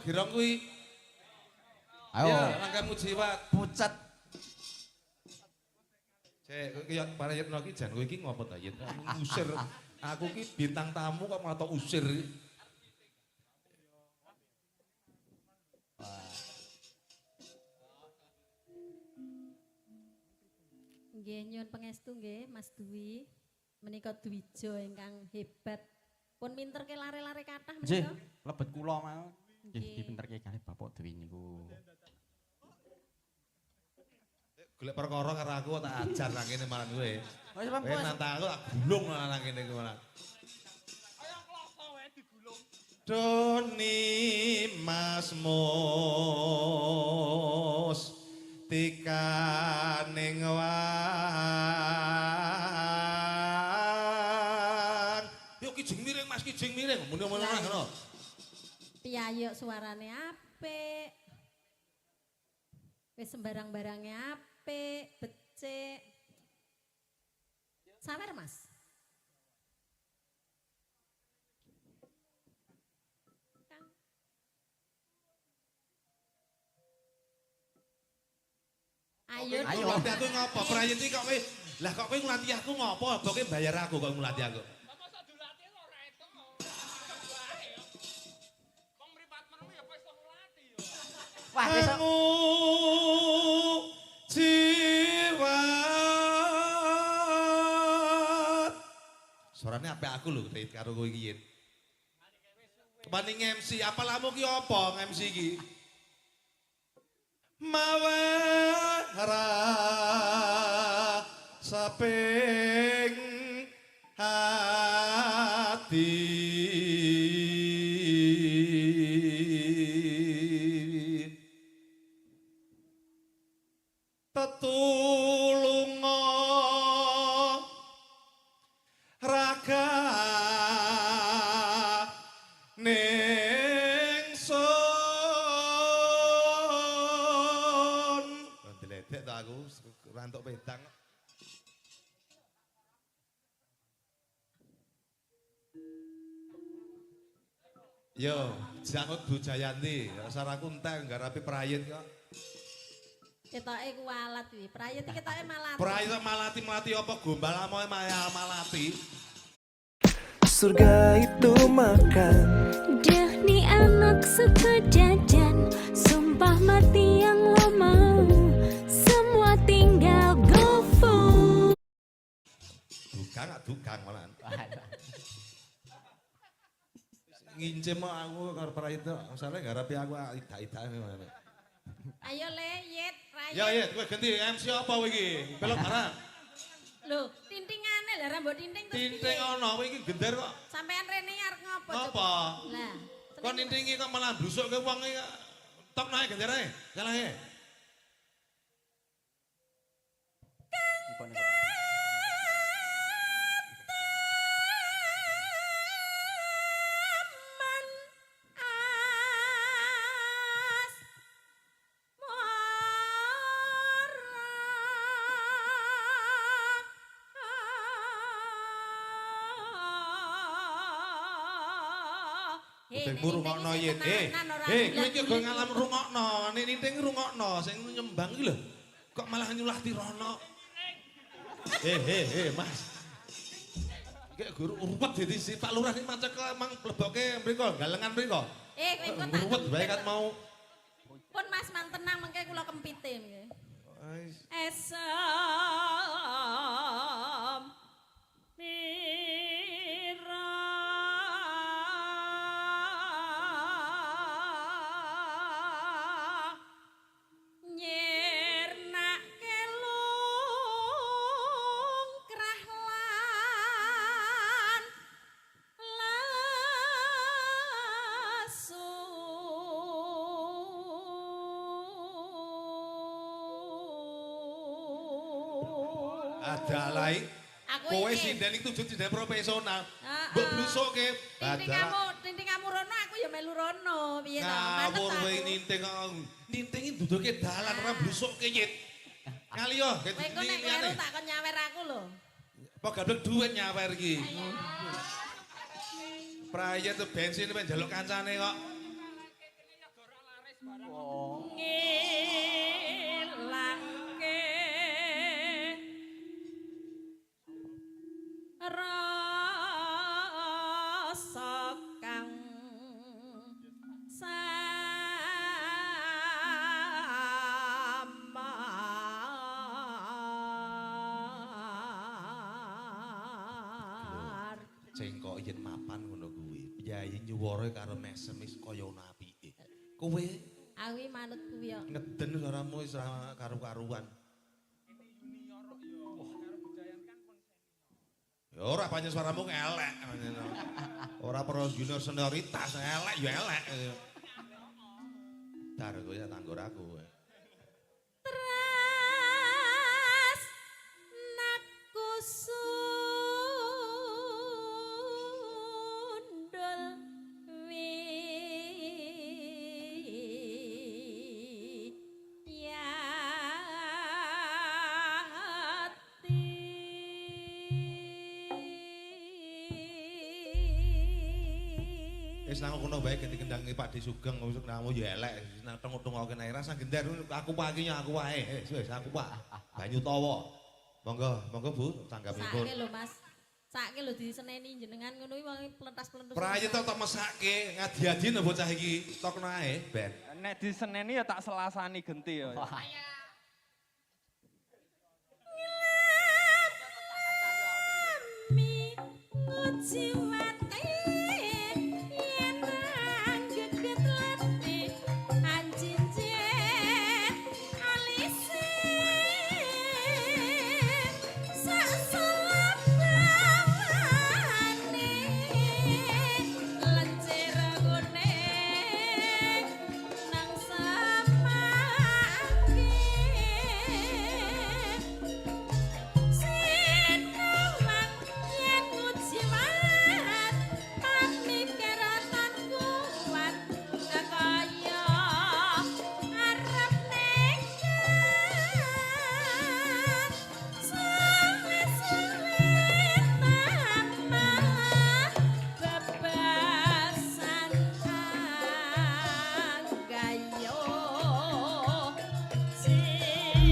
Girong kuwi. Ayo. Ya, langkah mujiwat. Pucet. Cek, kowe ya Parayitno ki jan kowe iki ngopo ta Yit? Ngusir. Aku ki bintang tamu kok malah tok usir. Nggih, nyuwun pangestu nggih Mas Dwi. Menika Dwijo ingkang hebat. Pun minterke lare-lare kathah Nggih, menika. lebet kula mau. Nggih, Nggih. dipinterke kalih Bapak Dwi niku. Golek perkara karo aku tak ajar nang kene malah kowe. Wis Kowe nantang aku tak gulung malah nang kene kowe malah. Doni Mas Mus tikaning wang. Yo kijing miring Mas, kijing miring. Muni-muni ora ngono. Piyayuk suarane apik. Wis sembarang-barange apik, becik. Sawer, Mas. Kang. Ayo. Ayo ngelatih aku ngopo? Prayiti kok kowe. Lah kok kowe nglatih aku ngopo? Kok kowe bayar aku kok nglatih aku. Wah, besok jiwat. Suarane apik aku lho Rit karo kowe iki Yit. Kepani MC, apa lamu ki apa MC iki? Mawara saping hati. Tetulunga raga ning sun. Ndeledek ta aku rantuk pedang. Yo, jangut Bu Jayanti, saraku entek nggarapi prayit kok. Ketoke kualat kuwi. Prayit iki ketoke malati. Prayit kok malati-malati apa gombal amoe maya malati. Surga itu makan. Dah nih anak suka jajan, sumpah mati yang lo mau, semua tinggal GoFood. Dugang gak dugang malahan. Ngincim kok aku karo prayit kok. Misale ngarapi aku idak-idak ngene. Ayo le, Yit, Prayit. Ya ya, kowe ganti MC apa kowe iki? Pelok barang. Lho, tintingane lah rambut tinting terus Tinting piye? ana kowe iki gender kok. Sampean rene arep ngopo Ngopo? coba? Lah, Kon nintingi kok malah blusukke wong iki kok. Tok nae gendere. Salahe. Niku niku. Man as mora. Kupingmu rungokno Yit. Eh, kowe iki go ngalam rungokno. Nek ninting rungokno sing nyembang iki lho. Kok malah nyulati rono. Mas. Iki guru ruwet dadi si Pak Lurah iki macet kok emang mleboke mriko, galengan mriko. Eh, kowe engko tak Ruwet bae kan mau. Pun Mas man tenang mengke kula kempite nggih. Esem mira nyirnake lungkrah lan lasu. Adalai. Aku Kowe iki. sinden iki tujuh sinden profesional. Heeh. Mbok blusuke. Tinting kamu rono aku ya melu rono. Piye to? Manut Ngawur kowe aku. ninting kok. Ninting iki duduke dalan ora blusuke Yit. Kali yo, Kowe engko nek kleru tak kon nyawer aku lho. Apa gablek duit nyawer iki? Prayet tuh bensin pengen njaluk kancane kok. Ngilangke rasa kang samar. Cengkok yen mapan ngono kuwi. Piyayi nyuwara karo mesem wis kaya ono apike. Kowe Awi manut kuwi yo. ngeden suaramu wis ora karu-karuan. Ya ora pancen suaramu elek. Ora perlu junior senioritas, elek ya elek. Dar kowe ya tanggur aku. Tras naku sundul wiyati. Wis nang kono wae ganti kendange Pak De Sugeng wis nangmu ya elek nang tengok-tengoke nae rasa gender aku pagi aku wae wis wis aku Pak. Banyu tawa. Monggo, monggo Bu tanggapipun. Sakke lho Mas. Sakke lho diseneni jenengan ngono kuwi wong plentas-plentus. Prayita tok mesake ngadi-adi lho bocah iki tokno ae ben. Nek diseneni ya tak selasani genti ya. Nglami ngujiwate yen geget letih anjinjet alise sak selabane lencir kuning nang semanggi. Sinawang yen ngujiwat pamikiran kuat kaya arep nekat suwe-suwe tambah bebasan anggayo jimat.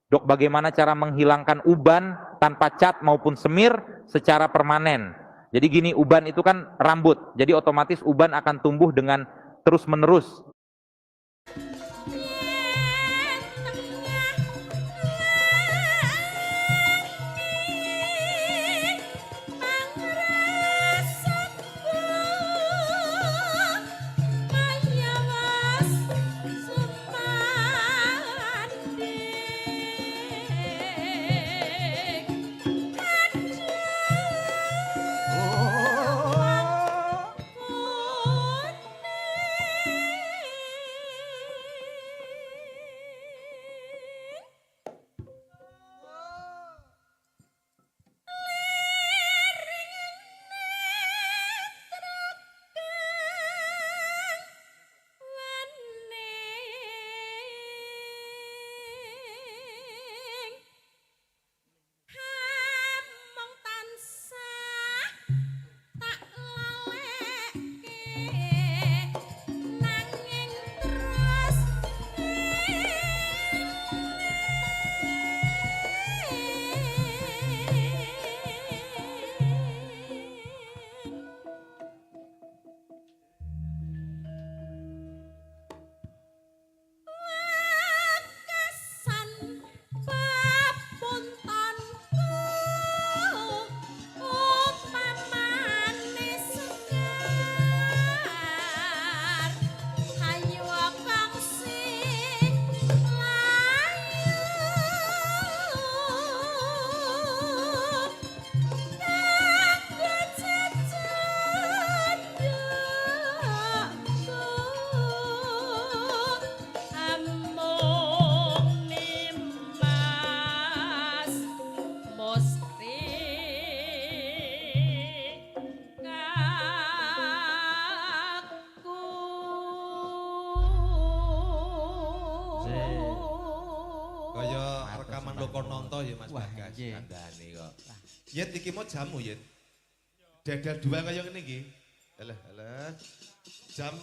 Dok, bagaimana cara menghilangkan uban tanpa cat maupun semir secara permanen? Jadi gini, uban itu kan rambut. Jadi otomatis uban akan tumbuh dengan terus-menerus. Yen tengah wengi pangrasaku mayawas sumanding. Wening hamong tansah tak lalekke nanging terus eling. Wekasan papuntonku upamane sekar hayu kangsi layu kanggo cecedhakku amung nimas musti kaku. Kaya rekaman Lokononto ya Mas Wah, Bagas nggih. kandhane kok. Yet iki mau jamu Yet. Dedel dua kaya ngene iki. Alah, alah. Jam